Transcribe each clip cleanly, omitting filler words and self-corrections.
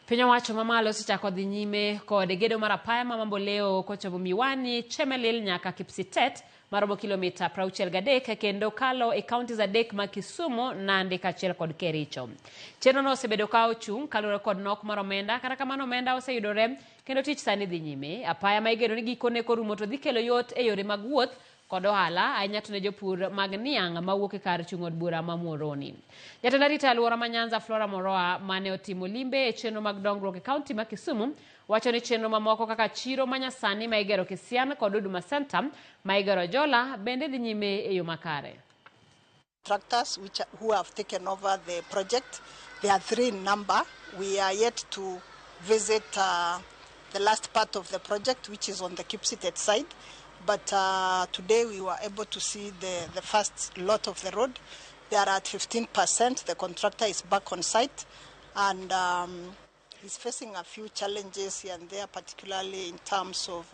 Piny owacho mamalo osechako dhi nyime kod gedo mar apaya ma Mamboleo kochomo Miwani, Chemelil nyaka Kipsitet maromo kilomita 63 kendo kalo e counties adek mag Kisumu, Nandi kaachiel kod Kericho. Chenrono osebedo ka ochung' kaluwore kod nok mar omenda, kata kamano omenda oseyudore kendo tich sani dhi nyime. Apaya ma igeno ni gikone korumo to dhi kelo yot e yore mag wuoth kod ohala ahinya to ne jopur mag niang' mawuok e kar chung' od bura ma Muhoroni. Jatend arita alwora ma Nyanza Flora Moroa mane otimo limbe e chenro mag dongruok e kaunti ma Kisumu wacho ni chenro mamoko kaka chiro ma nyasani ma igero Kisian kod Huduma Center ma igero Ojola bende dhi nyime e yo makare. Contractors who have taken over the project. They are three in number. We are yet to visit the last part of the project, which is on the Kipsitet side. But today we were able to see the first lot of the road. They are at 15%. The contractor is back on site and he's facing a few challenges here and there, particularly in terms of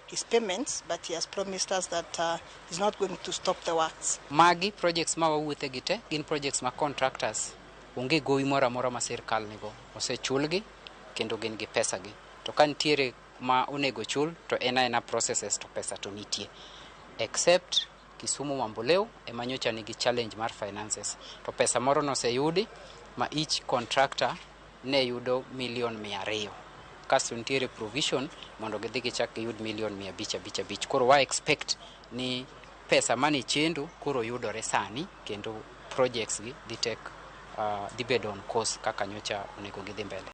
his payments, but he has promised us that he's not going to stop the works. Magi projects ma wawuothe gi te gin projects ma contractors onge gowi moro amora ma sirkal nigo, osechulgi kendo gin gi pesa gi. To ka nitiere ma onego chul to en aena processes to pesa to nitie, except Kisumu Mamboleo ema nyocha nigi challenge mar finances, to pesa moro noseyudi ma each contractor ne yudo milion 200, kasto nitiere provision mondo gidhi gichak giyud milion 555. Koro wa expect ni pesa mane chendo koro yudore sani kendo projects gi dhi bedo on course kaka nyocha onego gidhi mbele.